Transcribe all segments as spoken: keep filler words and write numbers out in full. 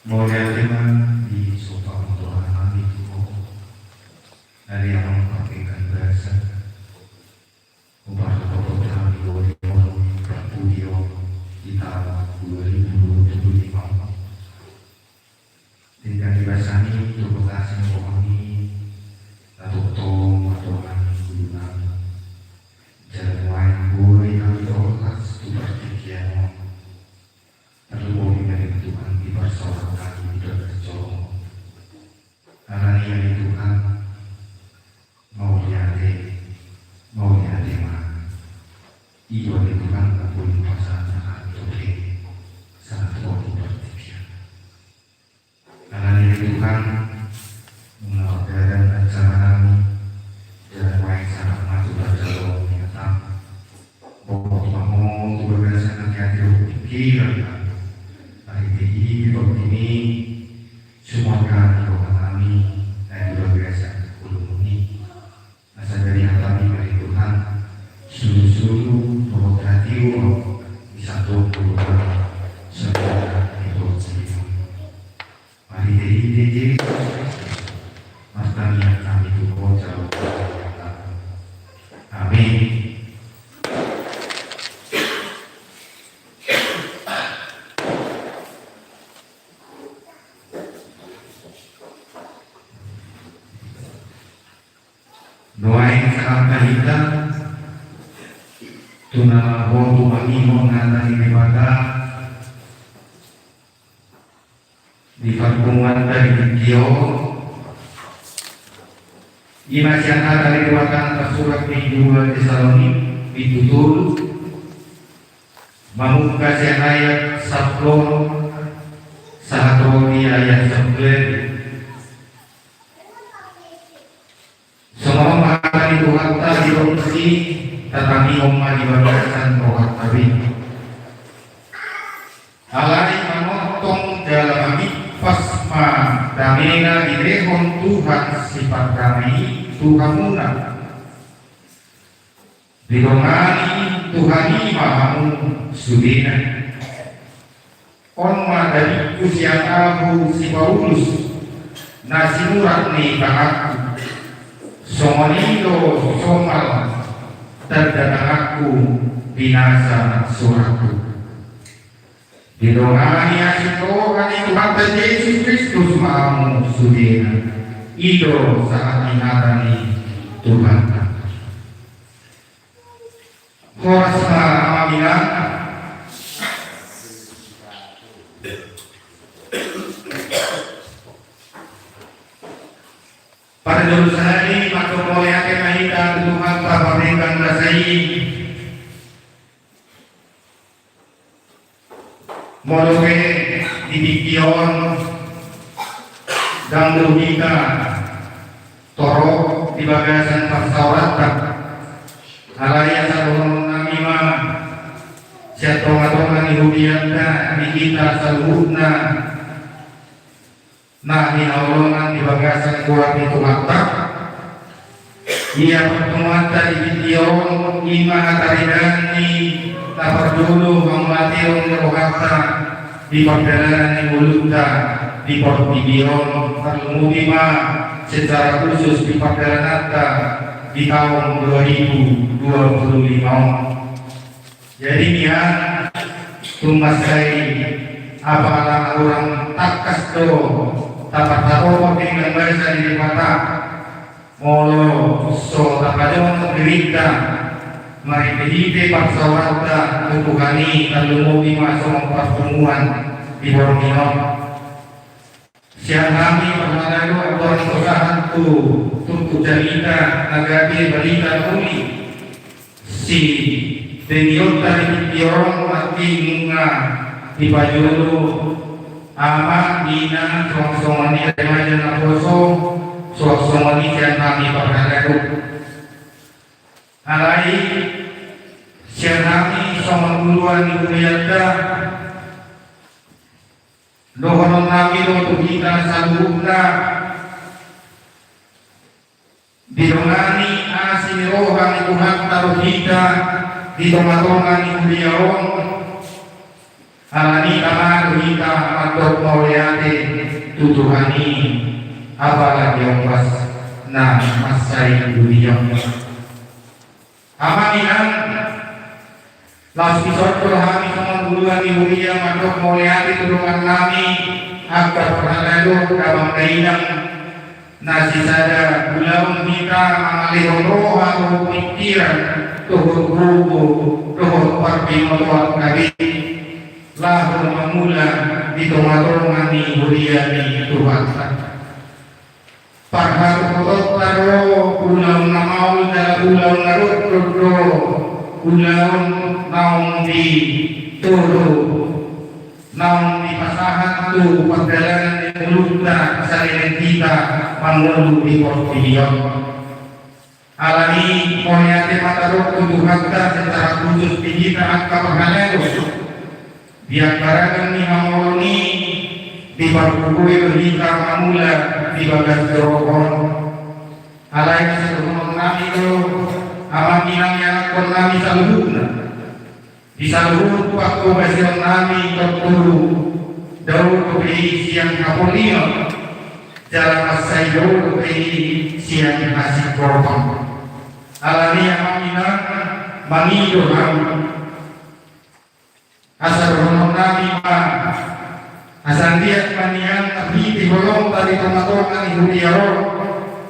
Mauliate ma di sopa motoran nami tu Ho. Dari amang parpingkan basa. Umpar kotor nami dua di orang parpudio di tahun dua ribu dua puluh lima. Tinggal di basa ni tu kota sini kami. Lalu tong motoran guru nami. Jalan main boy nami tolak tu partingkian. Tarlumobi ma di Tuhan di parsaorannami di dalan jolong. Alani i ale Tuhan, mauliate, mauliate ma. I do ale Tuhan na boi pasahat nami dope sahat ro di partingkian. Alani i ale Tuhan, nunga mardalan acara nami, jalan main sahat ma tu parjaloon ni hataM. Bohot ma Ho tu bagasan hatiha dohot pikiran nami. Marhitehite Tondi i, sumurga ni roha nami na di bagasan uluMi. Asa jadi hataMi ma ale Tuhan, sulusulu dohot hatiuron di sandok uluMi, sumurga ni roha nami. Marhitehite Jesus Kristus, martangiang hami tu Ho jalo. Amin. Nuaeng sahat ma hita tu na ro tu mangihut hata ni Debata. Di parpunguanta di tingki on, i ma sian hata ni Debata na tarsurat di dua Tesalonik, di tutur, mamungka sian ayat sampulu sahat ro di ayat sampulu. Songon on ma hata ni Tuhanta di tonsi, tatangihon ma di bagasan rohanta be. Alai manongtong jala mamimpas ma damena dilehon Tuhan sipardame i tu hamuna. Didongani Tuhan i ma hamu sudena. On ma dalingku sian ahu si Paulus, na sinurat ni tanganku. Songon i do somal tanda tanganku di nasa suratku. Didongani asi ni roha ni Tuhanta Jesus Kristus ma hamu sudena. I do sahat ni hata ni Tuhanta. Horas ma amang inang. Parjolo sahali mandok mauliate ma hita tu Tuhanta pardenggan basa i. Molo pe di tingki on ndang do hita torop di bagasan parsaoranta, alai asa dohononnami ma sian tongatonga ni hurianta di hita saluhutna. Na hinaholongan di bagasan goar ni Tuhanta. Ia parpunguanta di tingki on i ma hataridaan ni na parjolo mauliate ni rohanta di pardalanan ni ngolunta di portibi on, tarlumobi ma secara khusus di pardalananta di taon dua ribu dua puluh lima on. Jadi nian tung mansai apala na hurang tangkas do taparhatop denggan basa ni Debata, molo so tapajonok dirinta marhitehite parsaoranta tu Tuhan i, tarlumobi ma songon parpunguan di borngin on. Sian hami parhalado aturan sosahan tu turpuk jarita na gabe barita na uli. Sibengionta di tingki on, nangkin nunga dipajolo ama, ina, suang songon i remaja naposo, suang songon i sian hami parhalado. Alai sian hami songon huria ni hurianta, dohononnami do tu hita saluhutna, didongani asi ni roha ni Tuhanta do hita di tongatonga ni huria on. Alani i tama do hita mandok mauliate tu Tuhan i, apalagi ombas na mansai durion. Amang inang, laos dison do hami songon uluan ni huria mandok mauliate tu dongan nami angka parhalado, damang dainang, na sisada ulaon hita mangalehon roha dohot pingkiran dohot gogo dohot parbinotoan gabe laho mangula di tongatonga ni huria ni Tuhanta. Parhatopotonta do ulaon na maol jala ulaon na rondang do ulaon naung ditolo, naung dipasahat tu pardalanan ni ngolunta saleleng hita mangolu di portibi on. Alani i mauliate ma tadok tu Tuhanta secara khusus di hita angka parhalado. Di angka ragam ni hamaolon i, dipargogoi do hita mangula di bagas joro on. Alai sidohonon nami do, amang inang, ianakhon nami saluhutna, di saluhut panghobasion nami tontu dao dope i sian hapolion, jala mansai dao dope i sian hasingkoton. Alani i amang inang, mangido hami. Asa dohonon nami ma, asa anggiat ma nian marhite holongta di tongatonga ni huria on,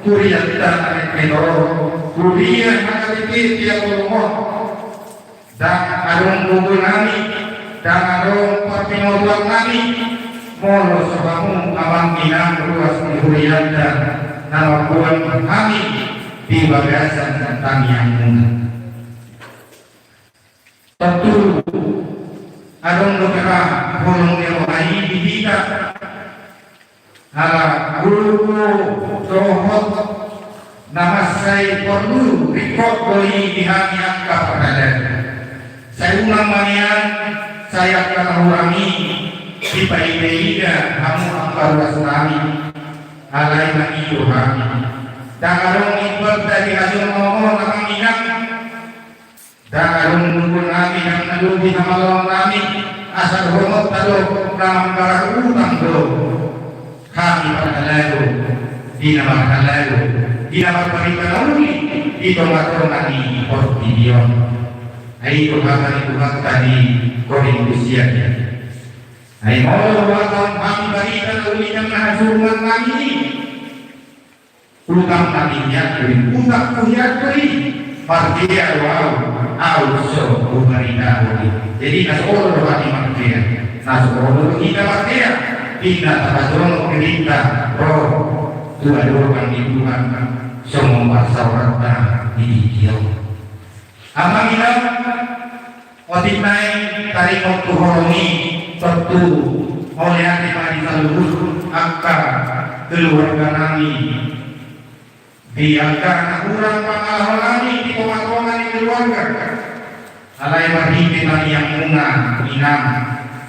hurianta na metmet on, huria HKBP Tigabolon on. Ndang adong gogo nami, ndang adong parbinotoan nami, molo so hamu amang inang ruas ni hurianta na mamboan hami di bagasan tangiangmuna. Tontu adong dope ra holong ni roha i di hita. Ala gogo dohot na mansai porlu ringkot do i di hami angka parhalado. Sai unang ma nian, sai angka na hurang i dipaidaida hamu angka ruas nami. Alai mangido hami, ndang adong imbar di hajolmaon on amang inang. Ndang adong gogo nami, ndang na lobi hamalaon nami, asa dohononta do na manggarar utang do hami parhalado, di na marhalado, di na marparita na uli di tongatonga ni portibi on. Ai do hata ni Tuhanta di Korintus sian. Ai molo huhatahon hami barita na uli na hasurungan nami i, utang na nian do i, utang huhian do i, marhea do ahu, ahu so hubaritahon i. Jadi na so olo do hami marhea, na so olo do hita marhea, pinda tapajonok dirinta ro tu adopan ni Tuhan songon parsaoranta di tingki on. Amang inang, otik nai taringot tu holong i, tontu mauliate ma di saluhut angka keluarga nami, di angka na hurang pangalahon nami di tongatonga ni keluarga. Alai marhite tangiangmuna inang,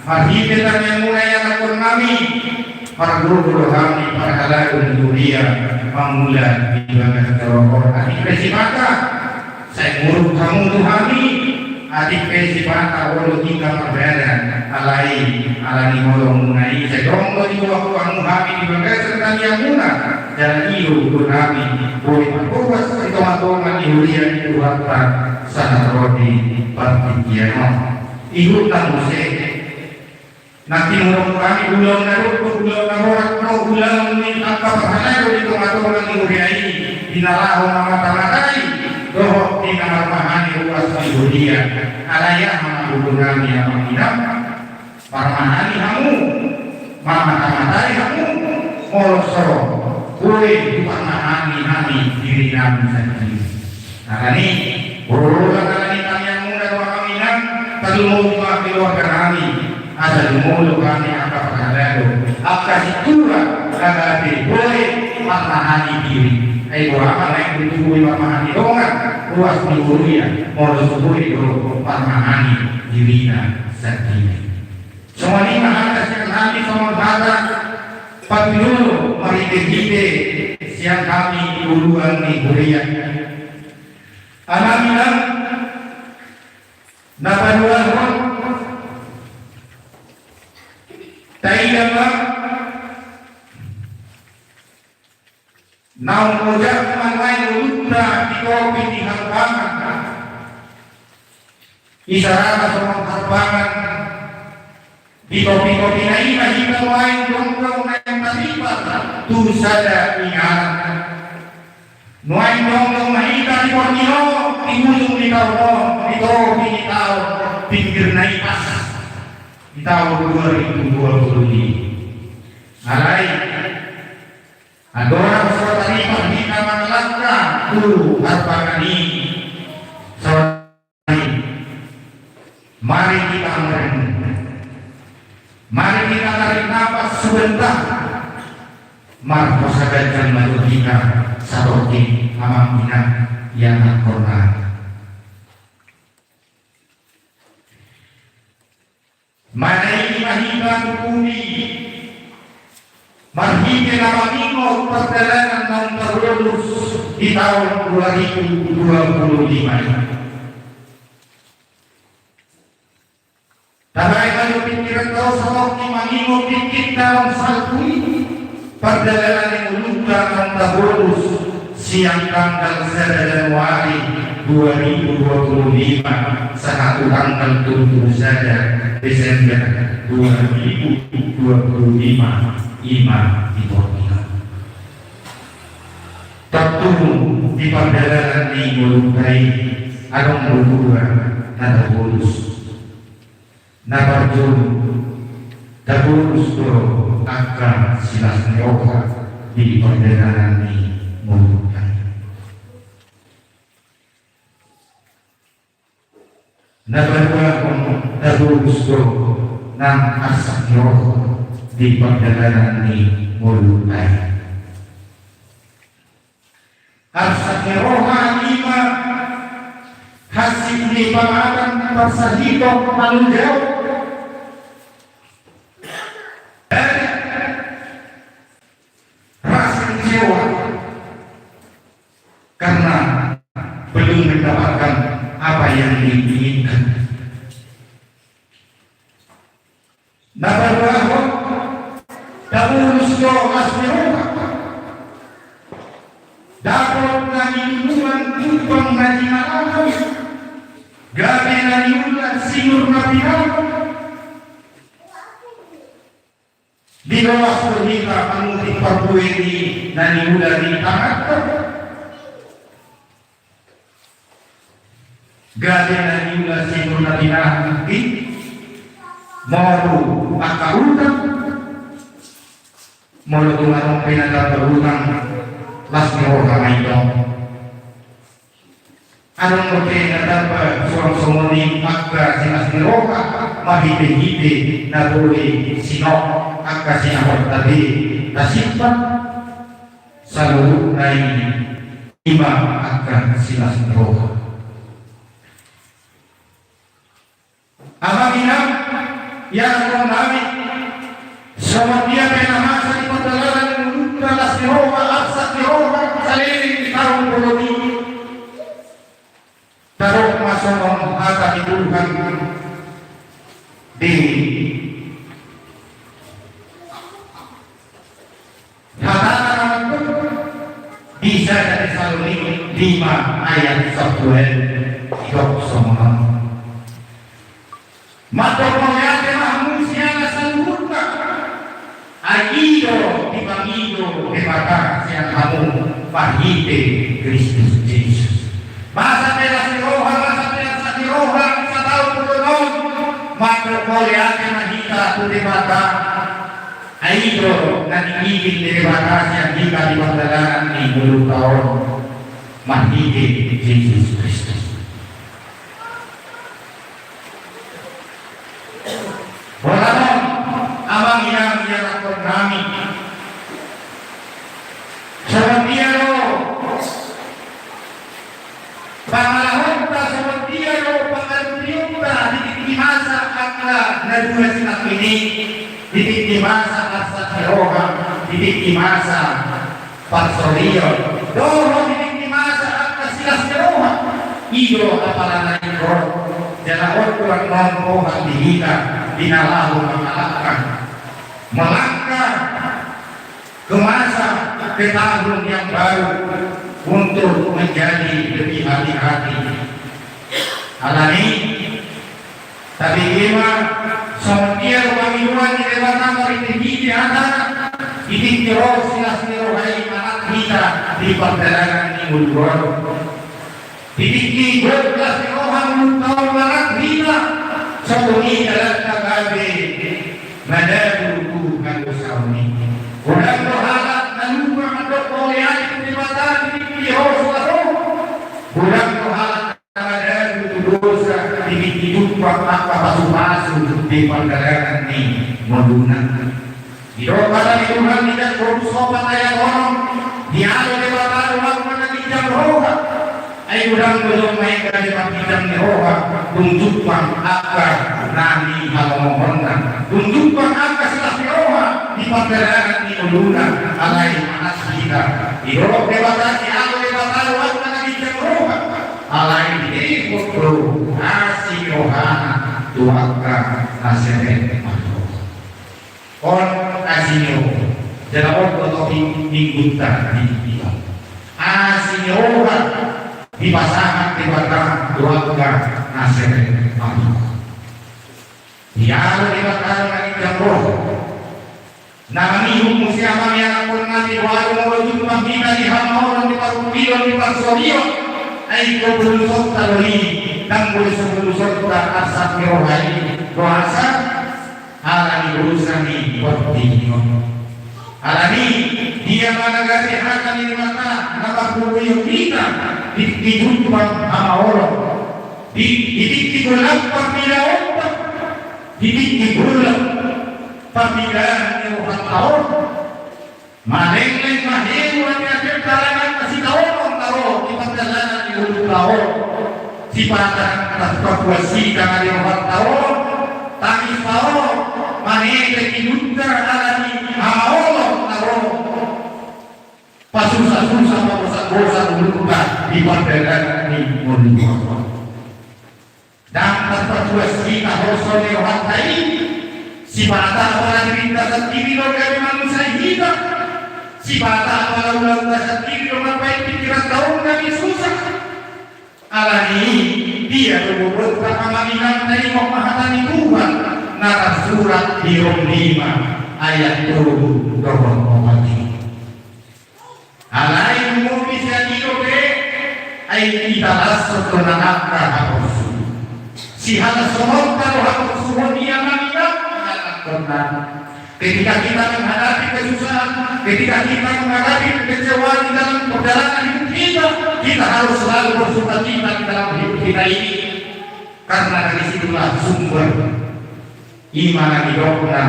marhite tangiangmuna ianakhon nami, margogo do hami parhalado ni huria mangula di bagas joro on. Atik pe sipata sai muruk hamu tu hami, atik pe sipata olo hita mardada, alai alani holongmuna i sai dong do diboan hamu hami di bagasan tangiangmuna. Jala i do gogo nami boi marhobas di tongatonga ni huria ni Tuhanta sahat ro di partingkian on. Ihutna muse. Nangkin hurang hami ulaon na rondang, ulaon na horas do ulaon ni angka parhalado di tongatonga ni huria i, di na laho mamata-matai dohot di na marmahani ruas ni huria. Alai aha ma gogo nami amang inang? Parmahani hamu, mamata-matai hamu, molo so boi diparmahani hami diri nami sandiri. Alani i, bolas alani tangiangmuna do amang inang, tarlumobi ma keluarga nami, asa jumolo hami angka parhalado, angka sintua na gabe boi marmahani diri. Ai boha ma naeng tutu boi marmahani dongan, ruas ni huria, molo so boi do marmahani dirina sandiri. Songon i ma hata sian hami songon hata patuduhon marhite-hite sian hami uluan ni huria. Amang inang, na paduahon, Taida ma, naung ojak ma nuaeng ngolunta di topi ni harbangan. Isarana songon harbangan, di topi-topina i ma hita nuaeng jongjong naeng tarlipat tu sada inganan. Nuaeng jongjong ma hita di portibi on, di ujung ni taon on, di topi ni taon, pinggirna i pas di taon dua ribu dua puluh lima. Alai andorang so tarlipat hita mangalangka tu harbangan i, so Mari kita merenung. Mari kita tarik napas sebentar. Marhosa ganjang ma jo hita satorop i, amang inang, ianakhon nami. Manaili ma hita tu bumi marhite na mangingot pardalanan naung tabolus di taon dua ribu dua puluh lima i. Tabaen ma jo pingkiranta on satorop i mangingot tingki taon salpu i, pardalanan ni ngolunta naung tabolus sian tanggal sada Januari dua ribu dua puluh lima sahat tu tanggal tolu puluh sada Desember dua ribu dua puluh lima, i ma di portibi on. Tontu di pardalanan ni ngolunta i adong do dua na tabolus. Na parjolo, tabolus do angka silas ni roha di pardalanan ni ngolunta i. Na paduahon, tabolus do nang arsak ni roha di pardalanan ni ngolunta i. Arsak ni roha i ma hansit ni pangatan parsahiton manjalo. Rasa kecewa karena belum mendapatkan apa yang diinginkan. Na paduahon, tabolus do las ni roha. Dapot na niluluan, tumpang na jinalahan, gabe na niula, sinur na pinangan. Diloas do hita mamutik parbue ni na niula ni tanganta. Gabe na niula sinur na pinangan i, molo angka utang, molo tung adong pe na tamba utang, las ni roha ma i tong. Adong dope na tamba suang songon i angka silas ni roha, marhite-hite na boi sinok angka sinaporta be tasimpan, saluhutna i i ma angka silas ni roha. Amang inang, ianakhon nami, songon dia pe na masa di pardalanan ni ngolunta, las ni roha, arsak ni roha saleleng di taon bolon i, tadok ma songon hata ni Tuhan di Hatana na mandok di sada Tesalonik lima ayat sampulu ualu, didok songon on. Mandok mauliate ma hamu sian na saluhutna, ai i do dipangido Debata sian hamu marhite Kristus Jesus. Masa pe las ni roha, masa pe las ni roha, sataon bolon on, mandok mauliate ma hita tu Debata. Ai i do na diidik ni Debata sian hita di pardalanan ni ngolunta on marhite Jesus Kristus. Holan on, amang inang ianakhon nami, songon dia do pangalahonta, songon dia do pangalahonta di tingki masa angka na dua sinangkin i, di tingki masa arsak ni roha, di tingki masa parsorion, dohot di tingki masa angka silas ni roha. I do apala na ingkon jala on do annon bohal di hita di na laho mangalangka melangkah ke masa, ke tahun yang baru untuk menjadi lebih hati-hati. Alani, tapi ima songon dia rupa minuan di Debata marhite-hite hata, di tingki ro silas ni roha i manat hita di pardalanan ni ngolu on. Di tingki gok las ni roha ngolunta on manat hita, songon i dalanta gabe madabu tu hadosaon i. Godang do halak na lupa mandok mauliate tu Debata di tingki ro silas roha. Godang do halak na madabu tu dosa di tingki jumpang angka pasupasu di pardalanan ni ngoluna. Didok hata ni Tuhan di Jakobus opat ayat onom, dialo Debata do angka na ginjang roha. Ai godang do jolma i gabe marginjang ni roha dung jumpang angka na nihamomohonna, dung jumpang angka silas ni roha di pardalanan ni ngoluna. Alai manat hita, didok Debata, dialo Debata do angka na ginjang roha. Alai dihehon do asi ni rohana tu angka na serep marroha. On asi ni roha. Jala on do topik minggunta di tingki on. Asi ni roha dipasahat Debata tu angka na serep marroha. Dialo Debata do na ginjang roha. Na mangihut muse amang i, anakkonnami, boha do molo jumpang hita di hamaolon, di parungkilon, di parsorion. Ai ingkon polusonta do i, ndang boi so polusonta arsak ni roha i. Boasa? Ala ni dosa ni portibi on. Alani dia ma na gabe hata ni Debata na manggogoihon hita di tingki jumpang hamaolon, di, di tingki golap parnidaonta, di tingki golap parnidaan ni rohanta on. Malengleng ma heru ni ateateanta, na sitaonon na ro di pardalanan ni ngolunta on. Sipata tarpakuas hita na di rohanta on, tangis ma ro, manete ngolunta ala ni hamaolon na ro. Pasusa-susa, pabosak-bosak ngolunta di pardalanan ni ngolunta on. Ndang tarpakuas hita holso ni rohanta i. Sipata apala dirinta sandiri do gabe manusai hita. Sipata apala ulaonta sandiri do mambahen pingkiranta on gabe susa. Alani i, dia do botoonta, amang inang, taingot ma hata ni Tuhan na tarsurat di Rom lima ayat tolu dohot opat i. Alai lumobi sian i dope, ai italashon do nang angka haporsuhon. Sihalashononta do haporsuhon i, amang inang, anakkonnami. Ketika kita menghadapi kesusahan, ketika kita menghadapi kekecewaan di dalam perjalanan hidup kita, kita harus selalu bersukacita di dalam hidup kita ini. Karena dari situlah sumber i ma na nidokna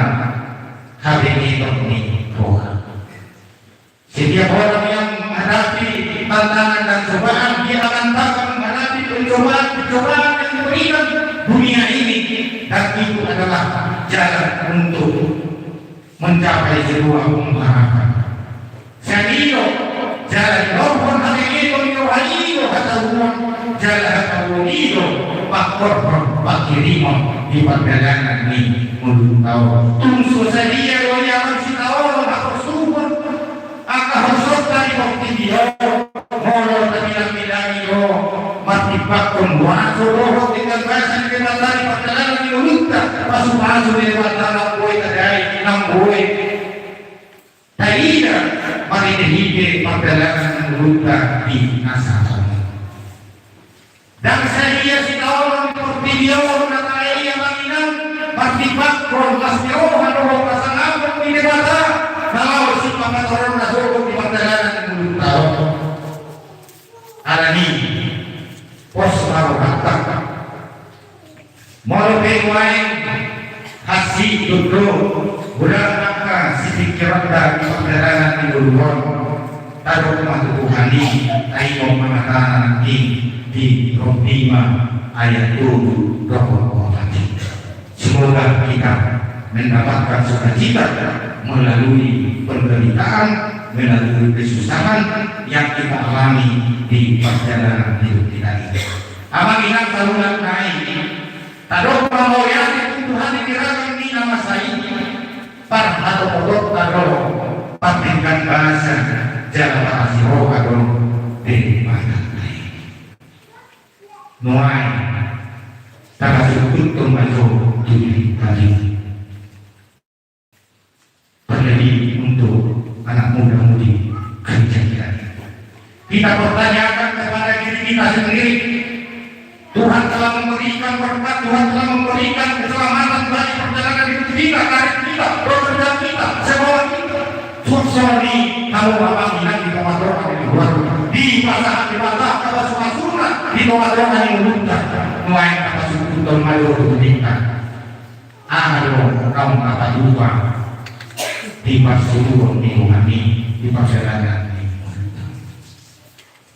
habengeton ni roha. Setiap orang yang menghadapi tantangan dan cobaan, dia akan takkan menghadapi pencobaan-pencobaan yang diberikan dunia ini, dan itu adalah jalan untuk mencapai sebuah pengharapan. Sian i do jala didokkon habengeton ni roha i do hatahuon, jala hatahuon i do pangkorhon panghirimon di pardalanan ni ngolunta on. Tung so sadia do i, amang, sitaonon haporsuhon, angka holsonta di portibi on, molo tabilang-bilangi do martimbangkon boaso dohot denggan basa ni Debata di pardalanan ni ngolunta, pasupasu ni Debata nang boi tadai, nang boi taida marhite-hite pardalanan ni ngolunta di na sahat on. Ndang sadia sitaonon di portibi on na taida, amang inang, martimbangkon las ni roha dohot hasangapon ni Debata na laho sipapatoronna sogot di pardalanan ni ngolunta on. Alani i, pos ma rohanta. Molo pe nuaeng hansit do, godang angka sipingkironta di pardalanan ni ngolu on, tadok ma tu Tuhan i, taingot ma hatana nangkin di Rom lima ayat tolu dohot opat i. Semoga kita mendapatkan sukacita melalui penderitaan, melalui kesusahan yang kita alami di perjalanan hidup kita ini. Amang inang saluhutna i, tadok ma mauliate tu Tuhan i di ragam ni na masa i. parhatopotonta do, pardenggan basa jala parasiroha do Debata. Nuaeng tapasungkunhon ma jo tu diri tadi. Terlebih untuk anak muda-mudi gereja kita. Kita pertanyakan kepada diri kita sendiri. Tuhan telah memberikan berkat, Tuhan telah memberikan keselamatan bagi perjalanan hidup kita, karir kita, pekerjaan kita, sekolah kita. Suksoni hamu bapak inang di tengah-tengah di luar. Di pasahat di mata, apa suka-suka di tengah-tengah di mulutnya. Nuaeng tapasungkunhon ma jo tu diri tadi. Aha do naung tapatupa di parsuruon ni Tuhan i, di pardalanan ni umurta.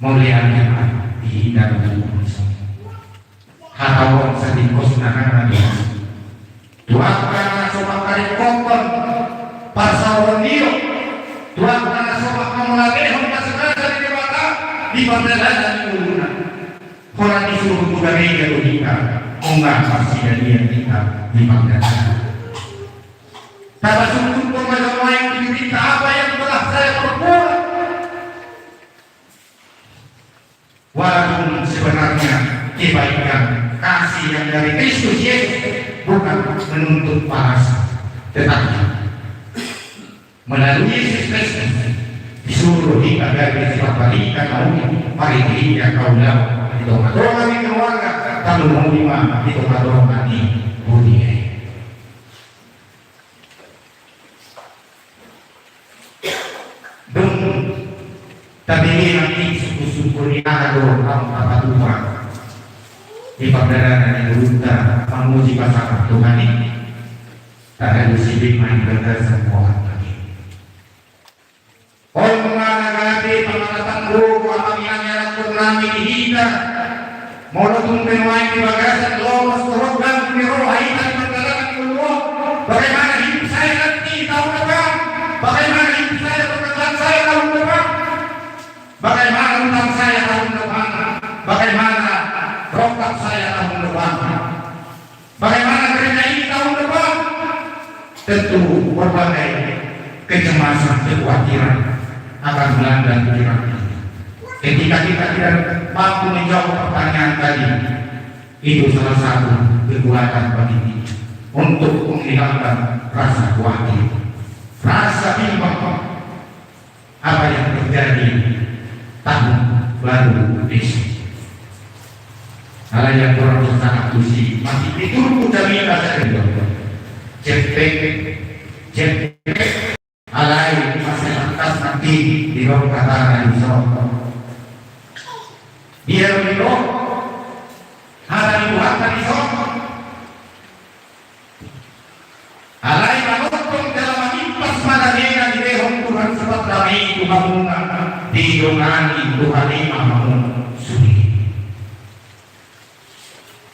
Mauliate ma di hita tu Tuhan. Hata on satingkos na ngana do. Tu angka na so mangkaringkothon parsaulian, tu angka na so manghamauliatehon na sengaja di Debata di pardalanan ni umurna. Hona disuru tu gareja do hita, nunga marsidalian hita di panggabean. Tapasungkun ma jo nuaeng tu diri tadi apa yang telah saya perbuat. Walaupun sebenarnya kebaikan kasih yang dari Kristus Yesus bukan menuntut balas, tetapi melalui Yesus Kristus, disuru hita gabe siparbalikan na uli, marhite-hite angka ulaon di tonga-tonga ni keluarga, tarlumobi ma di tonga-tonga ni huria i. Dung tabege nangkin sungkun-sungkun i, aha do naung tapatupa di pardalanan ni umurta mamuji pasahat Tuhan i. Tahalusi be ma di bagasan roha nami. On ma na gabe pangalatan roha nami, ianakhon nami di hita. Molo tung pe nuaeng di bagasan lomo dohot ganggu ni roha hita di pardalanan ni ngolu on, bagaimana hidup saya nanti tahun depan? Bagaimana hidup saya, pekerjaan saya tahun depan? Bagaimana utang saya tahun depan? Bagaimana rongkap saya tahun depan? Bagaimana gereja ini tahun depan? Tentu berbagai kecemasan, kekhawatiran akan melanda pikiran kita. Ketika kita tidak mampu menjawab pertanyaan tadi, itu salah satu kekuatan bagi kita untuk menghilangkan rasa khawatir, rasa bimbang, apa yang terjadi tahun baru besok. Alai yang kurang sesaat tusi masih diturut jamita saja. Cepet, cepet. Alai masih lantas nanti di rongkatana di son. Dia di rong. Ada di buat tadi son. Alai manongtong jala manimpas ma dame na dilehon Tuhan Sobat Dame i tu hamuna, didongani Tuhan i ma hamu sude.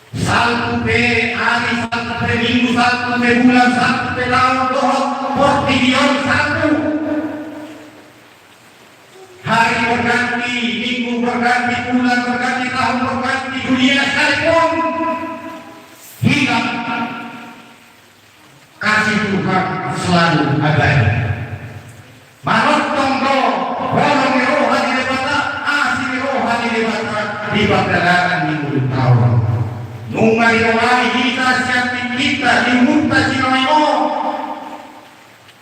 Salpu pe ari, salpu pe minggu, salpu pe bulan, salpu pe taon dohot portibi on salpu. Hari berganti, minggu berganti, bulan berganti, tahun berganti, dunia sekalipun hilang, kasih Tuhan selalu abadi. Manongtong do holong ni roha ni Debata, asi ni roha ni Debata di pardalanan ni ngolunta on. Nunga didongani hita sian tingkinta di umurta sinaon on.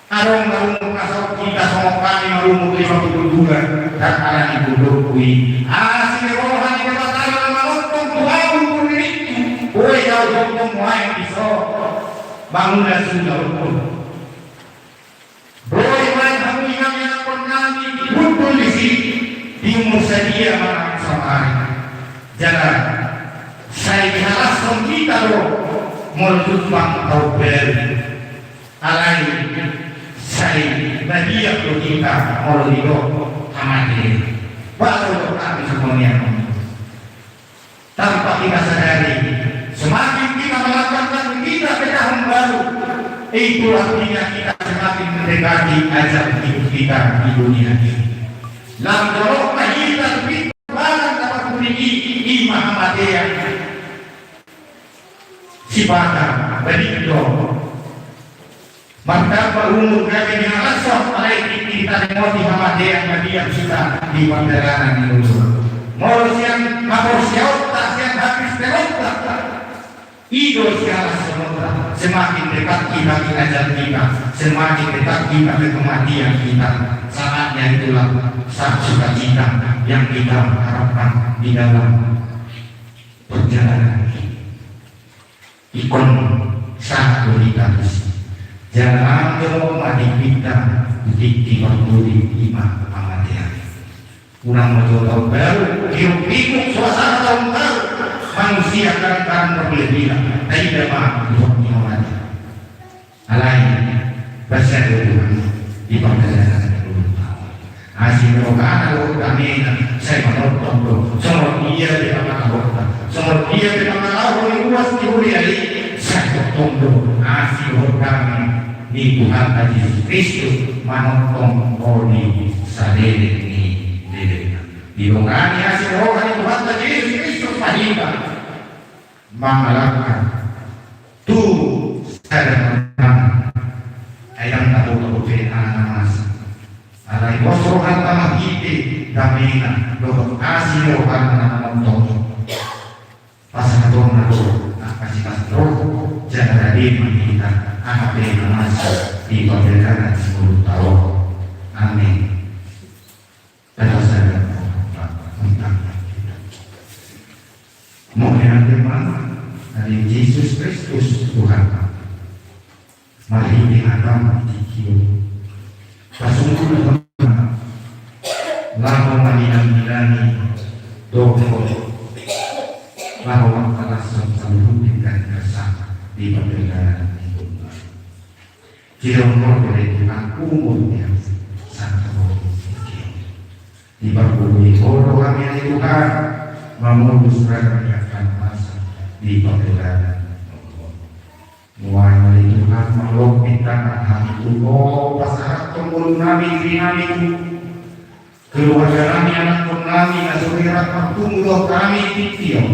Adong na umur na sahat hita songon hami na umur lima pulu dua, dan alani pundukku i. Asi ni roha ni Debata i na manongtong tu ahu umur ningku. Boi ahu tongtong nuaeng dison. Bangunan sudah umur. Boi nuaeng hamu inang ianakhon nami hundul disi. Di umur sadia ma nang samari. Jala sai dihalashon hita do molo jumpang taon baru. Alai sai badia do hita molo didok hamatean. Baru do hami songon i. Tanpa kita sadari, semakin kita melangkahkan kita ke tahun baru, itu artinya kita semakin mendekati ajal hidup kita di dunia ini. Lam jolok na hita tu pintu balang dapat bunyi i, i ma hamatean. Sipata, badik do. Martamba umur gabe ni halashon, alai tingki taremoti hamatean na diam hita di pardalanan ni ngolu. Molo sian haporseaonta, sian hakristenonta, i do sihalashononta, semakin dekat kita di ajal kita, semakin dekat kita ke kematian kita. Saatnya itulah saat sukacita yang kita harapkan di dalam perjalanan hidup. Ingkon sahat do hita tusi. Jala jonok ma tingkinta tu tingki parpudi, i ma hamatean. Unang ma jo taon baru, hiruk pikuk suasana taon baru, manusia kadang-kadang berlebihan, taida ma di hot ni hamatean. Alai, basa do Tuhan di pardalanan ni ngolunta on. Asi ni rohana dohot damena sai manongtong do. Songon dia pe mangalahonta, songon dia pe mangalaho di ruas ni huria i, sai tongtong do asi dohot dame ni Tuhanta Jesus Kristus manongtong ho di saleleng ni lelengna. Didongani asi ni roha ni Tuhanta Jesus Kristus ma hita mangalangka tu sada na lam. Ai ndang tabo-tabo pe ala na masa. Alai pos rohanta marhite damena dohot asi ni rohana na manongtong i. Pasahatonna do angka sipasahat roha, jala rade ma hita aha pe na masa di pardalanan ni ngolunta on. Amin. Tanda sadar. Mauliate ma di Jesus Kristus Tuhan. Marhite hataM di tingki on, pasungkun Tuhan laho mangilang-ilangi dohot laho mangkalashon saluhut denggan bersama di pardalanan ni ngolunami. Sirongkol bere Tuhan umur ni hami sangkabo. Dipargogoi Ho do hami ale Tuhan, mamolus ragam ni angka na masa di pardalanan on. Nuaeng ale Tuhan, mangolop pintangan hami tu Ho, pasahathon ngolunami, istrinami, keluarganami, anakkonnami na so rap marpungu dohot hami di tingki on.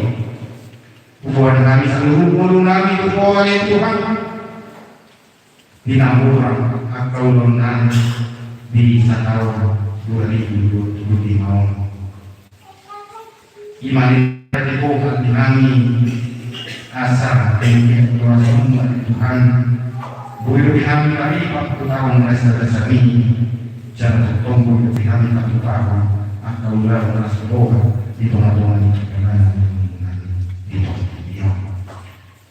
Huboan hami saluhut ngolunami tu Ho ale Tuhan. Di na hurang angka ulaonnami di sataon dua ribu dua puluh lima on. I ma di Ho ale Tuhan, asa denggan rohaM ale Tuhan, boi dope hami tarlipat tu taon na so binahen i, jala tongtong boi dope hami patupahon angka ulaon na so roa di tonga-tonga ni pardalanan ni ngolunami di tingki on.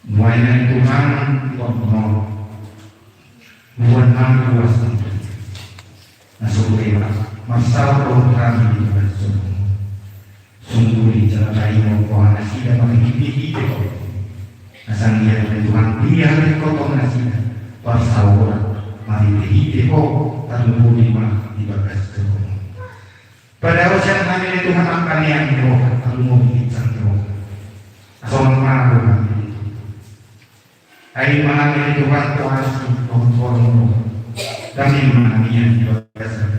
Nuaeng ale Tuhan, di tonga on boan nami ruas ni huria na so boi marsaor dohot hami di bagasan sorga. Sungkuli jala taringot Ho nasida marhite-hite Ho. Asa anggiat ale Tuhan dihadirhon Ho nasida parsaoran marhite-hite Ho, tarlumobi ma di bagasan sorga. Padaosi hami ale Tuhan angka neang ni roha, tarlumobi ginjang ni roha. Asa unang mago hami ale Tuhan. Ai ma hami ale Tuhan tu asi dohot holong ni roha. Dame ma hami di bagasan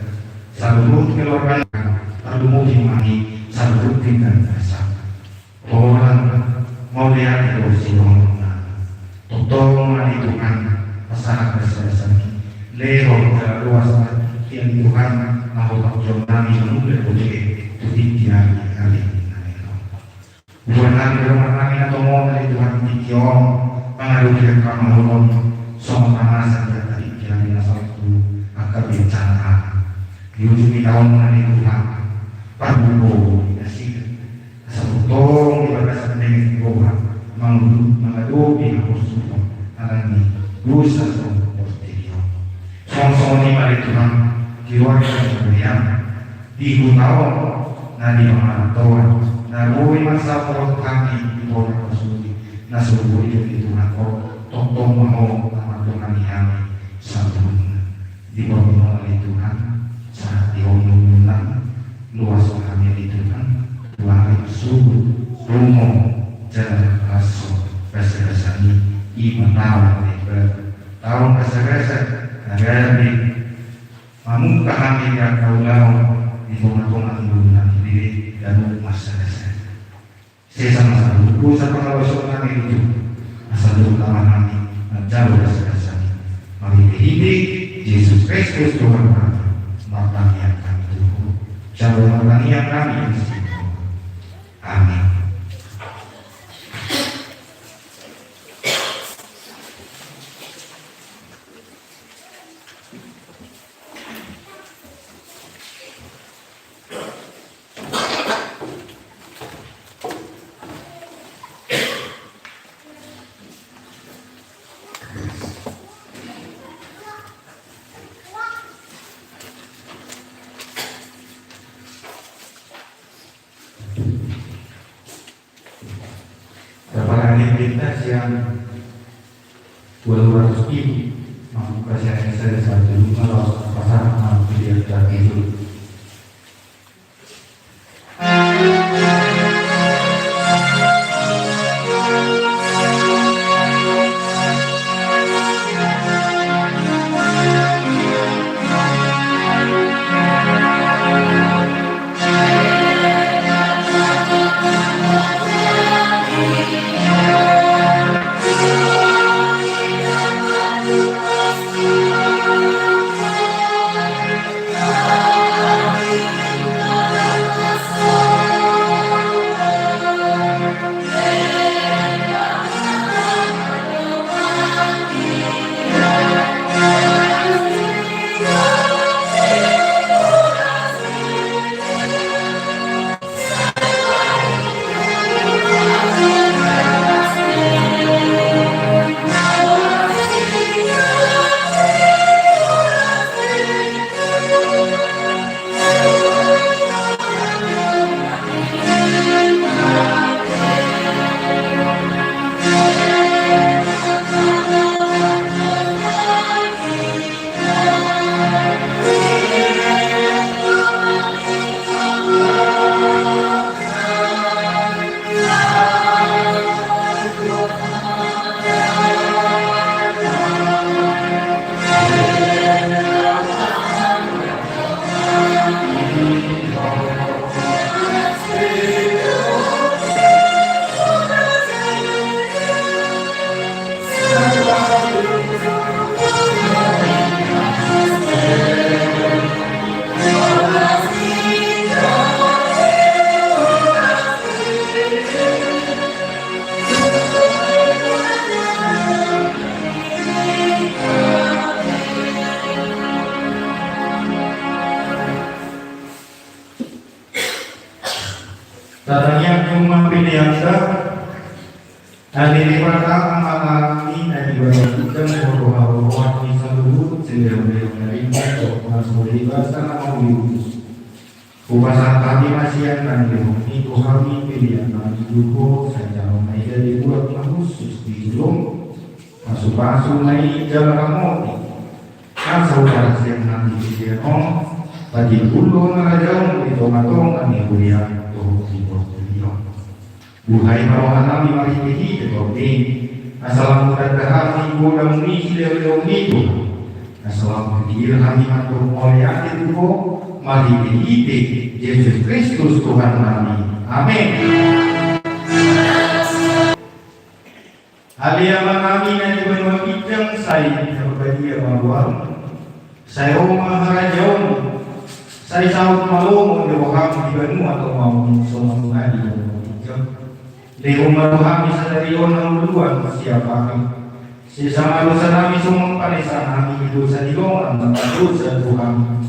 saluhut keluarga, tarlumobi ma hami saluhut denggan bersama. Holan mauliate do sidohononnami. Tongtong ma ale Tuhan pasahat basa-basami. Lehon jala loas ma tingki ale Tuhan na hupangajari nami mangula dope tu tingki ari-ari na naeng ro. Huboan hami dongan nami na tongon ale Tuhan di tingki on mangadopi angka na holom songon na masa di angka tingki ari na salpu angka bencana. Di ujung ni taon on ale Tuhan, parbuko nasida. Asa tongtong di bagasan denggan ni roha mangadu, mangadopi haporsuhon alani dosa songon portibi on. Songon-songon i ma ale Tuhan keluarga ni huriaM di huta on na di pangarantoan, na boi marsaor dohot hami di bona pasudi, na so boi dope Tuhan Ho tongtong ma Ho na mandongani hami saluhutna. Di bona on ale Tuhan, sahat di Ho ma ngolunami, loas ma hami ale Tuhan tu ari, suhut, rumo, jala laho basa-basami, i ma taon na baru, taon basa-basa, na gabe mamungka hami di angka ulaon di tonga-tonga ni ngolunami, gabe ganup marsada-sada. Sesa ma saluhut dosa pangalaosion nami, asa dohot ma hami manjalo basa-basami. Marhite Jesus Kristus Tuhanta, martangiang hami tu Ho. Jalo martangiang hami di sini. Amin. Dapat angin pinta sian dua ratus ribu. Mambuka sian esa di satu rumah laos pasangan mambuka dia tadi itu. Tatangiangkon ma pelean ta. Ale Debata, Amanami na di banua ginjang, hupasahat hami saluhut silehonlehon na ringkot dohot na so basa na mauliutus. Hupasahat hami ma sian na nilehonmi tu hami pelean nami tu Ho, sai jalo ma i jadi buat na hushus di jolom, pasupasu ma i jala ramoti. Asa huparsian hami di sian on patimbul do harajaonmu di tongatonga ni huria dohot di portibi on. Buhai ma rohanami marhitehite Tondim, asa lam hutanda hami godang ni silehonlehonmi Tuhan. Asa lam hupitir hami mandok mauliate tu Ho marhitehite Jesus Kristus Tuhannami. Amen. Ale Amanami na di banua ginjang, sai parbadia ma goarmu. Sai ro ma harajaonmu. Sai saut ma lomo ni roham di banua tonga on songon na di banua ginjang. Lehon ma tu hami sadari on hangoluan siapari. Sesa ma dosanami songon panesanami di dosa ni dongan na mardosa tu hami.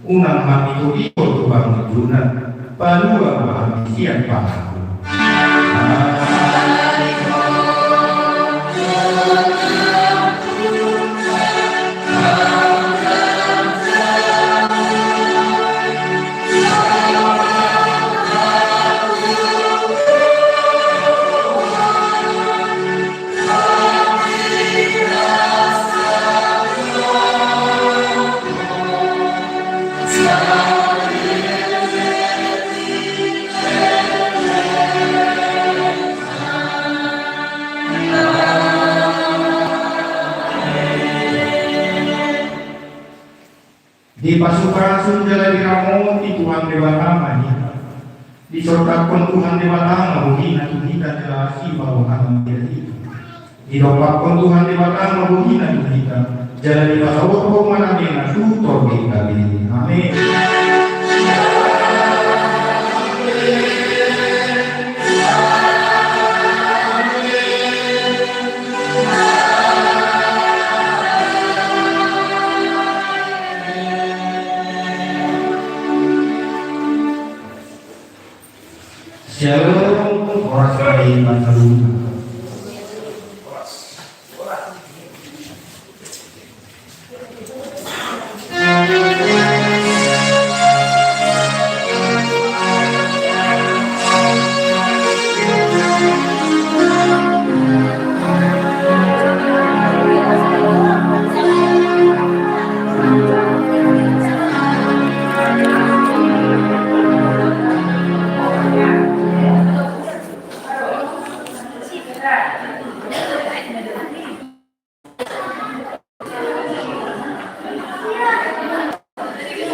Unang hami togihon tu pangunjunan, palua ma hami sian pangago. Dipasupasu jala diramoti Tuhan Debata ma hita. Disortaphon Tuhan Debata ma bohina tu hita jala asi ma rohana ma hita. Didompakhon Tuhan Debata ma bohina tu hita Jala dipasaorhon ma nami na tu tondi nami. Amin. Shalom, horas ma di hita saluhutna.